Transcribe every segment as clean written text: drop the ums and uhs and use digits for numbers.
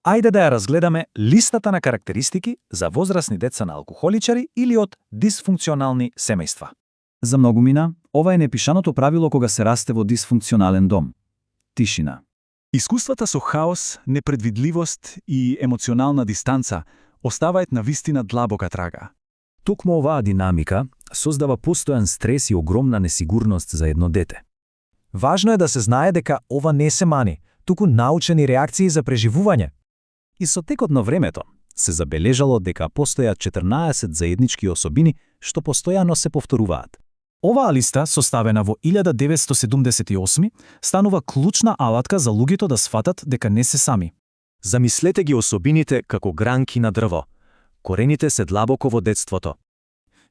Ајде да ја разгледаме листата на карактеристики за возрастни деца на алкохоличари или од дисфункционални семејства. За многумина, ова е непишаното правило кога се расте во дисфункционален дом. Тишина. Искуствата со хаос, непредвидливост и емоционална дистанца оставаат на вистина длабока трага. Токму оваа динамика создава постојан стрес и огромна несигурност за едно дете. Важно е да се знае дека ова не се мани, туку научени реакции за преживување. И со текот на времето се забележало дека постојат 14 заеднички особини што постојано се повторуваат. Оваа листа, составена во 1978, станува клучна алатка за луѓето да сфатат дека не се сами. Замислете ги особините како гранки на дрво. Корените се длабоко во детството.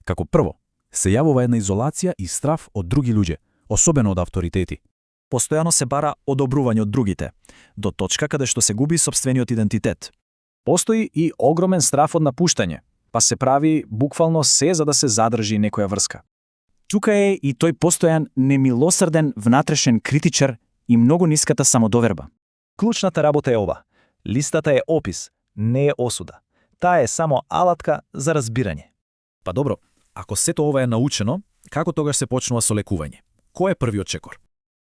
Како прво, се јавува една изолација и страв од други луѓе, особено од авторитети. Постојано се бара одобрување од другите, до точка каде што се губи сопствениот идентитет. Постои и огромен страв од напуштање, па се прави буквално се за да се задржи некоја врска. Тука е и тој постојан немилосрден внатрешен критичар и многу ниската самодоверба. Клучната работа е ова. Листата е опис, не е осуда. Таа е само алатка за разбирање. Па добро, ако сето ова е научено, како тогаш се почнува со лекување? Кој е првиот чекор?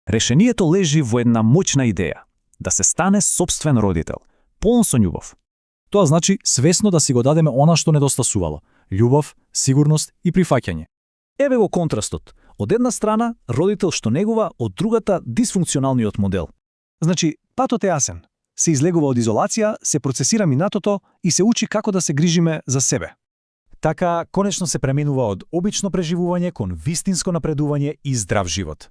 Решението лежи во една моćна идеја – да се стане сопствен родител, полн со љубов. Тоа значи свесно да си го дадеме она што недостасувало – љубов, сигурност и прифаќање. Еве го контрастот. Од една страна, родител што негува, од другата дисфункционалниот модел. Значи, патот е јасен. Се излегува од изолација, се процесира минатото и се учи како да се грижиме за себе. Така, конечно се преминува од обично преживување кон вистинско напредување и здрав живот.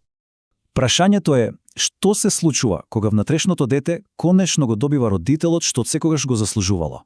Прашањето е, што се случува кога внатрешното дете конечно го добива родителот што секогаш го заслужувало?